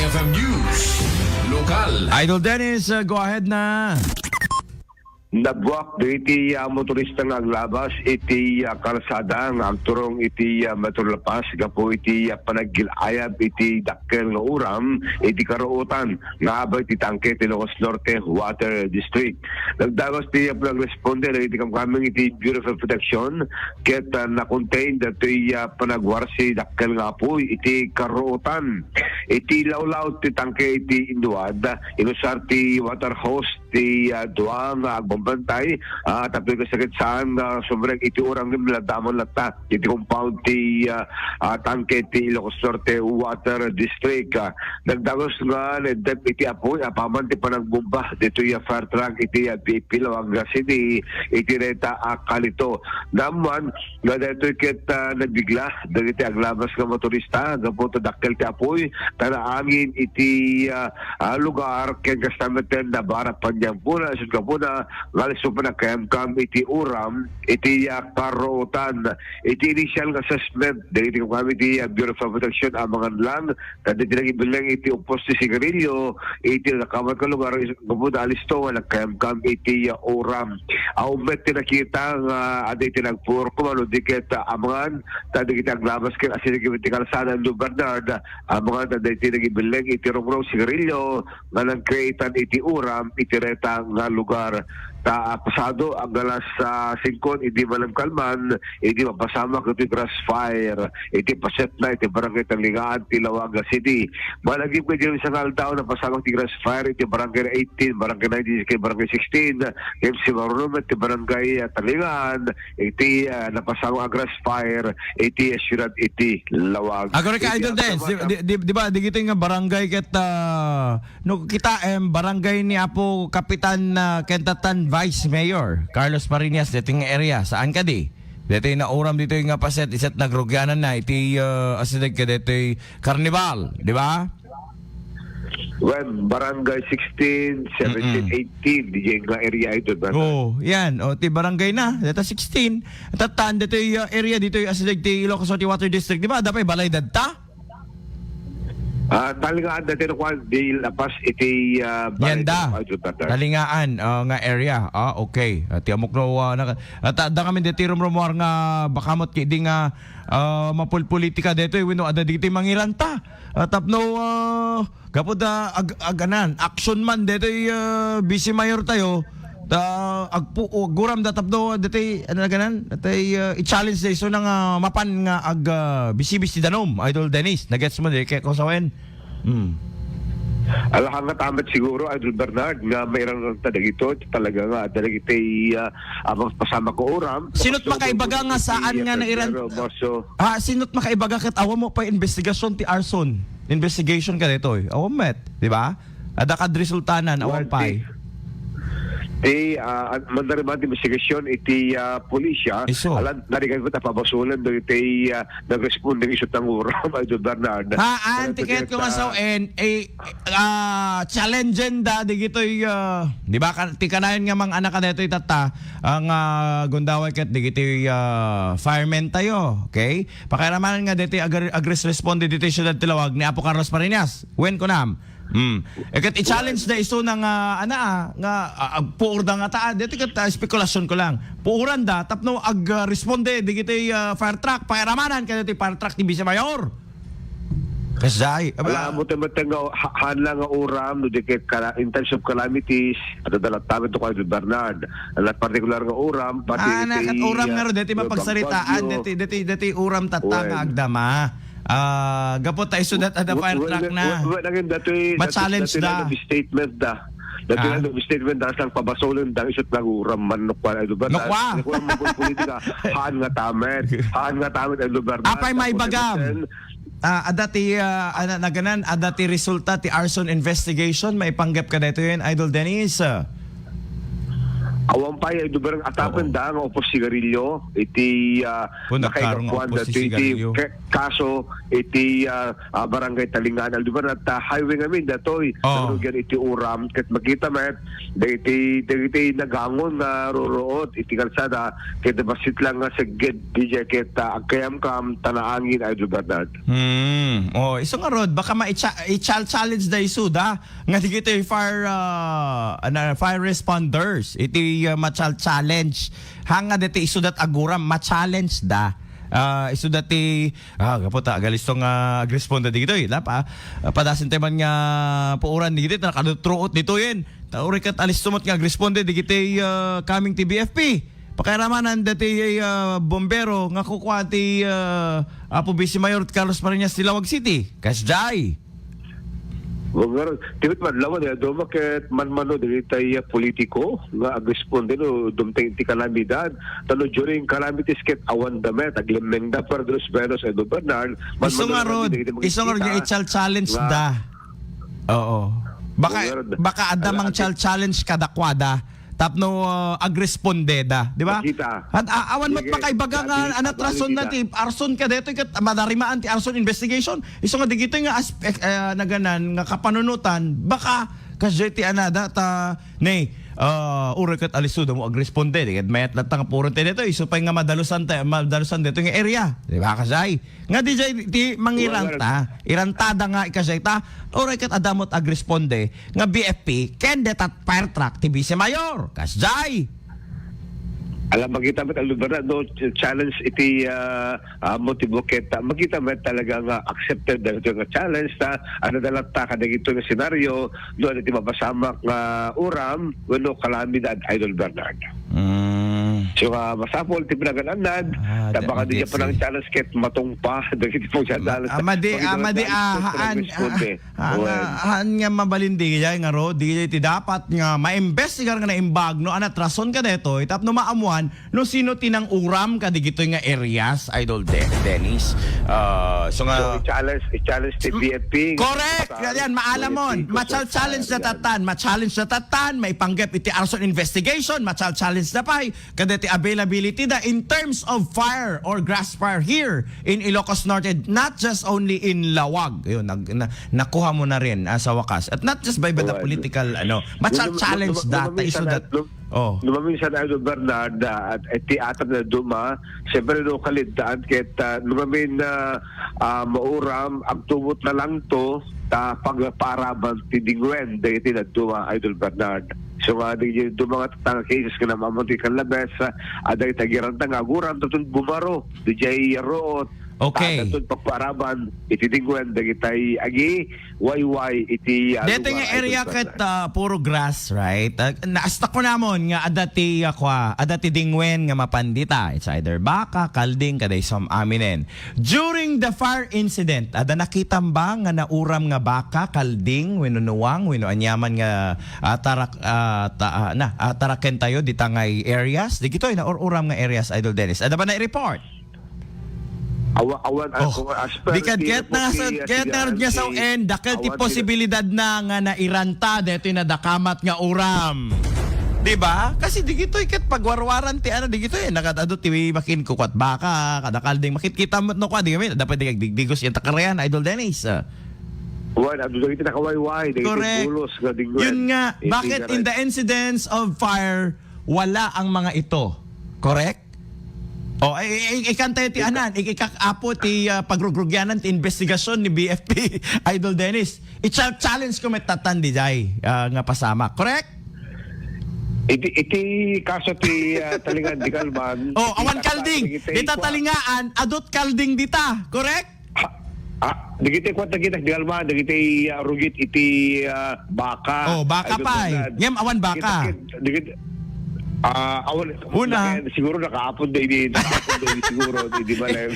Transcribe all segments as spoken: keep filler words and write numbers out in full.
F M News, lokal. Idol Dennis, uh, go ahead na. Nabuak dagiti, ah, motorista nga aglabas iti, ah, kalsada nga agturong iti, ah, Metro La Paz gapu iti, ah, panaggil-ayab iti dakkel nga uram iti karuotan nga abay ti tangke ti Ilocos Norte Water District. Nagdagos ti, ah, panagresponde dagiti kamkameng iti Bureau of Protection ket, ah, na-contain datoy, ah, panagwarsi dakkel nga apuy iti karuotan. Iti lawlaw ti tangke iti innuad, inusar ti water hose ti, ah, dua nga agbambantay, ah, tapno kasakit saan nga sumrek iti uram nga nadamon latta iti compound ti, ah, ah, tangke ti Ilocos Norte Water District. Ah, nagdagos nga naeddep iti apuy apaman ti panagbomba ditoy, ah, fire truck iti, ah, B P Laoag City iti reta a kalito. Naammuan nga daytoy ket, ah, nabigla dagiti aglabas nga motorista gapu ta dakkel ti apuy ta naangin iti, ah, ah, lugar ken kasta met ken nabara paniampona isu gapuna nga alisto panagkayamkam iti uram iti, ah, karuotan. Iti initial nga assessment dagiti kamkam iti, ah, Bureau of Protection, amangan lang ta dagiti nagibelleng iti upos ti sigarilyo iti nakamat nga lugar isu gapuna alisto nga nagkayamkam iti, ah, uram. Awan met ti nakita nga adda iti nagpurko mano di ket, ah, amangan ta dagiti aglabas ken asideg iti kalsada ni Bernard, amangan ta dagiti nagibelleng iti rungrong sigarilyo nga nangkreatan iti uram iti reta nga lugar. Ta, ah, pasado ang alas, ah, singko idi malam kalman, idi mapasamak iti grass fire iti pasetna iti Barangay Talingaan ti Laoag City. Malagip nga idi maysa nga aldaw, napasamak ti grass fire iti Barangay eighteen, Barangay nineteen, ken Barangay sixteen. Ken simaruno met ti Barangay, ah, Talingaan iti, ah, napasamak a grass fire iti, ah, siudad iti Laoag. Agora ka, iti Idol Des, di, di, di, di ba, di kita nga barangay ket, ah, no, kita, em, barangay ni Apo Kapitan, ah, ken tattan Vice Mayor Carlos Pariñas, dito nga area, saan kadi? Dito nga uram, dito nga paset, iset nagrugyanan na, iti, ah, asideg ka dito Carnival, di ba? Well, Barangay sixteen, seventeen, Mm-mm. eighteen, di nga area ito, brother. Oh, yan. O, ti barangay na, data sixteen. Tattan, dito yung, uh, area, dito yung asideg ti Ilocos Norte Water District, di ba? Dapat balay dadta? Ah, Talingaan dati na kwan, di lapas iti, ah, Yan da. Balay, brother. Talingaan, uh, nga area. Ah, okay. Ah, ti amok no, uh, naka-, at, ah, da kami dito rumrumuar nga bakamot ki di nga, ah, mapulpolitika dito, eh, wino, ada dito mangiranta. Ah, tapno, ah, Gapu da ag-, aganan, action man detoy, ah, Vice Mayor tayo. Ta agpu-, aguram da tapno detoy, ano na ganan? Detoy, ah, i-challenge da isu nga mapan nga ag, ah, bisibis ti danum, Idol Dennis. Nagets mo di kaya ko sawen? Hmm. Alahang nga tamat siguro, Idol Bernard, nga mairang ta dagito, talaga nga, dagiti, ah, abang pasama ko uram. Sinot makaibaga nga saan nga nairan-, Ah, sinot makaibaga ket awan mo pa investigasyon ti arson? Investigation ka ditoy. Awan met, di ba? Adda kad resultanan, awan Well, pay. Ti, ti, ah, an-, mandariman ti investigasyon iti, ah, pulisya. Isu. Alan, narigan ko ta pabasolen do iti, ah, nagresponde isu tang uram, Idol Bernard. Ha, an, Pero tiket ko nga pagkita sa O N A, ah, challenge da, digitoy, ah, di ba, kan-, ti kanayon nga mang anak ka ditoy tatta, ang, ah, gundaway ket digitoy, ah, firemen tayo, okay? Pakairamanan nga ditoy agr-, agres responde ditoy Siudad ti Laoag ni Apo Carlos Pariñas. Wen kunam. Hmm. E ket i-challenge da isu na nga, ana, ah, nga, ah, agpuor da nga ta, ah, dito ket, ah, spekulasyon ko lang. Puoran da, tapno ag, ah, responde, digitoy, ah, fire truck, pairamanan ka ditoy fire truck ti Vice Mayor. Kasjay, aba. Alam mo, tamatang nga, ha-, haan lang nga uram, no, di kay kala-, in times of calamities, at adalat tamat to kay Bernard. Alat partikular nga uram, pati Ah, na, kat uram nga ro, deti mapagsaritaan, deti, deti, deti uram tatta nga agdama. Ah, gapu ta isu dat ada fire truck na. Ma-challenge da. Statement da. Dati na statement da sang pabasolen da isut nga uram man no kwan, Idol Bernard. No kwan. Ni kwan mo politika, haan nga tamet. Haan nga tamet, Idol Bernard. Apay maibagam. Ah, ada ti, ah, ana, naganan, ada ti resulta ti arson investigation, maipanggep ka daytoy, Idol Dennis. Awan pay, Idol Bernard, atapen Oo. da nga upo sigarilyo iti, ah, O, nagkarong nakaigapwan upo da ti, ti sigarilyo. ka-, kaso iti, ah, ah, Barangay Talingaan, Idol Bernard, ta highway ngamin datoy, Oo. narugian iti uram, ket makita met, dagiti, dagiti nagangon nga ruruot iti kalsada, ket bassit lang nga segged, didiay ket, ah, agkayamkam, ta naangin, Idol Bernard. Hmm. Oh, isu ngarud, baka ma-, i-cha-, i-chal-, challenge da isu da. Nga digitoy fire, ah, ano, fire responders, iti, ah, machal-, challenge. Hanga deti isudat aguram, ma-challenge da. Ah, isudat ti, ah, gapu ta, agalisto nga agresponde digitoy. Lapa, ah, padasen tayo man nga puuran digitoy, ta nakadutruot ditoyen. Ta uray ket alisto met nga agresponde digitoy, ah, coming ti B F P. Pakairamanan deti, ah, bombero nga kukua ti, ah, Apo Vice Mayor Carlos Marinas ti Laoag City. Kasjay. Wen ngarud, ti met madlaw, eh, adu maket manmano dagiti, ah, politiko nga agresponde no dumteng ti kalamidad. Ta no during calamities ket awan da met, aglemmeng da, pero dos menos, Idol Bernard, Isu manmano ngarud, dagiti isu ngarud nga makikita ichal-challenge nga da. Oo. Baka, Wen ngarud, baka adda ala, mang ati- chal-challenge kadakuada. Tapno, uh, agresponde da, di ba? Makita. At, a-, awan met Sige, makaibaga nga, sabi, anat sabi rason na kita. Ti arson ka dito, ket madarimaan ti arson investigation. Isu nga digito nga aspek-, eh, naganan nga kapanunutan, baka kasjay ti anada ta, ne, ah, uray ket aliso da mo agresponde, di ket mayat latta nga puro ti dito, isu pay nga madalusan ta, madalusan dito nga area, di ba, kasjay? Nga didiay ti mangiranta, irantada nga ikasay ta, uray ket adda met agresponde nga B F P ken deta fire truck ti Vice Mayor. Kasjay. Alam, makita met, Idol Bernard, no, ch-, challenge iti, ah, ah, motibo ket, ah, makita met talaga nga accepted dagito nga challenge ta, ano da latta kadagito nga senaryo, no, ano ti mapasamak nga uram, wenno kalamidad, Idol Bernard. Mm. So, ah, masapul ti panagan-annad, Ah, ta da-, baka di dya pa nang challenge ket matungpa, dagiti pagsa-challenge. Ah, madi-, Makita ah, met madi-, challenge ah, ket haan, responde. ah, Wen. nga, haan nga mabalin di jay nga ro, di jay ti dapat nga maimbestigar nga naimbag no anat rason ka detoy, tapno maamuan no sino ti nanguram kadigitoy nga areas, Idol De-, Dennis. Ah, so nga So, i-challenge, i-challenge ti Mm, B F P. correct! Yan, yan, maalam mo. Wen, Machal-challenge na yan. tatan, ma-challenge na tatan, maipanggep iti arson investigation, machal-challenge na pay, kadeti availability da in terms of fire or grass fire here in Ilocos Norte, not just only in Laoag. Yun, nag-, na-, nakuha mo na rin, ah, sa wakas. At not just by, by the Well, political, ano, num-, machal-challenge num-, num-, data, isu numaminsan, dat-, num-, oh. numaminsan, Idol Bernard, ah, at, at ti atap na duma, siyempre, no, kalidaan, ket, ah, numamin, ah, ah, mauram, agtubot na lang to, ta pagpaaraban ti dingwen, dagiti na duma, Idol Bernard. So, nga, di, di, duma nga tanga cases nga namamon ti kanlabes, ah, adda iti agiranta nga aguram, taton bumaro, di jay ruot, Okay. ta, taton pagpaaraban, iti dingwen, dagitay agi, wayway, iti, ah, Dito lugar, nga area Idol ket, Bernard. ah, puro grass, right? Ah, naasta ko namon nga adda ti, ah, kwa, adda ti dingwen nga mapandita. It's either baka, kalding, kada isom aminen. During the fire incident, adda nakitam ba nga nauram nga baka, kalding, wenno nuwang, wenno anyaman nga, ah, tarak-, ah, ta-, ah, na, ah, taraken tayo, dita ngay areas? Digitoy, naur-uram nga areas, Idol Dennis. Adda ba na i-report? Awa-, awan, ah, Oh, kung as per di kad-, ti ket na report sa, ti, ah, ket na rod nga sa C R C, N, dakkel ti awan ti posibilidad na nga nairanta, detoy nadakamat nga uram. Di ba? Kasi digitoy ket pagwarwaran ti ano, digitoy, nakatado ti makin kukwat baka, kada kalding, makit-, kita met no kwa, di kami, dapat di kagdigdigos yung takarayan, Idol Dennis, ah. Wan, adu dagiti nakawayway, dagiti Correct. bulos nga dingwen. Yun nga, Iti bakit in karay. the incidents of fire, wala ang mga ito? Correct? Oh, ay, ay, ay, ikantay ti Ika- anan, ik-, ikakapo ti, ah, pagrugrugyanan ti investigasyon ni B F P, Idol Dennis. I-challenge ko met tatan di jay, ah, nga pasama. Correct? Iti, iti kaso ti, ah, Talingaan, di kalman, Oh, iti awan kalding. iti Dita kwa- Talingaan, adut kalding dita. Correct? Ha, ah, dagiti kuwan, dagiti, di alma, dagiti, ah, rugit iti, ah, baka. Oh, baka Ay, pay. Bernard. Ngem awan baka. Dagiti, dagiti, ah, awan, Una. naka-, siguro nakaapod na ini, nakaapod na ini siguro, di, di ba, Lem?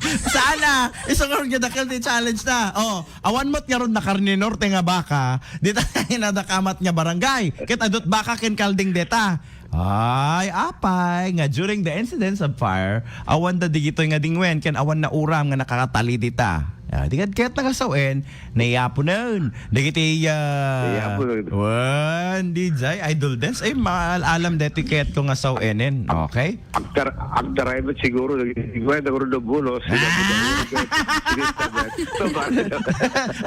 Sana, isang oras nga dakkel ti challenge na. Oh, awan mo't nga ron nakarni norte nga baka, di tayo nadakamat nga barangay. Ket adut baka ken kalding deta. Ay, apay, nga during the incidents of fire, awan da digitoy nga dingwen, ken awan na uram nga nakakatali dita. Ah, di kad ket nagasawen, nayapunen. Dagiti, ah, Nayapunen. Wan, D J, Idol Dance, ay, maal-alam deti ket ko nga sawenen. Okay? Agtar-, agtaray met siguro, dagiti dingwen, agruno bulos, sila Ah!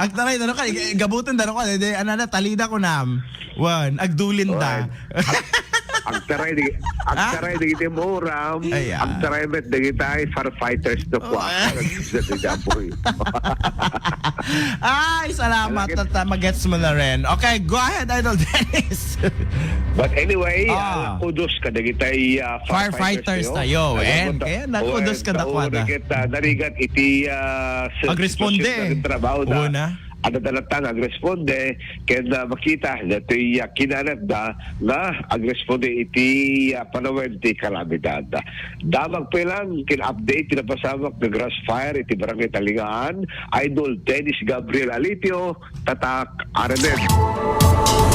Agtaray, dano ka, i-, gabutan, dano ka, di, ano na, talida ko nam. Wan, agdulin da. Wan. Ag-, agtaray di, Ah? agtaray di iti muram, Ay, ah. agtaray met dagiti firefighters no Oh, kwa. ah. Sa di Jaboy. Ay, salamat. Alagad. At, ah, magets mo na rin. Okay, go ahead, Idol Dennis. But anyway, Ah. ah, kudos kadagiti, ah, Firefighters firefighters tayo. tayo. Ay, And, nagpunta-, kaya nagkudos oh, ka na, kuwada. Narigat, ah, narigat iti, ah, sa Agresponde. sitwasyon na rin trabaho na. Oo na. Adda latta nga agresponde, ken, ah, makita datoy, ah, kinanatda nga agresponde iti, ah, panawen ti kalamidad. Damag pay lang ken update ti napasamak nga grass fire iti Barangay Talingaan, Idol Dennis Gabriel Alipio, Tatak R M N.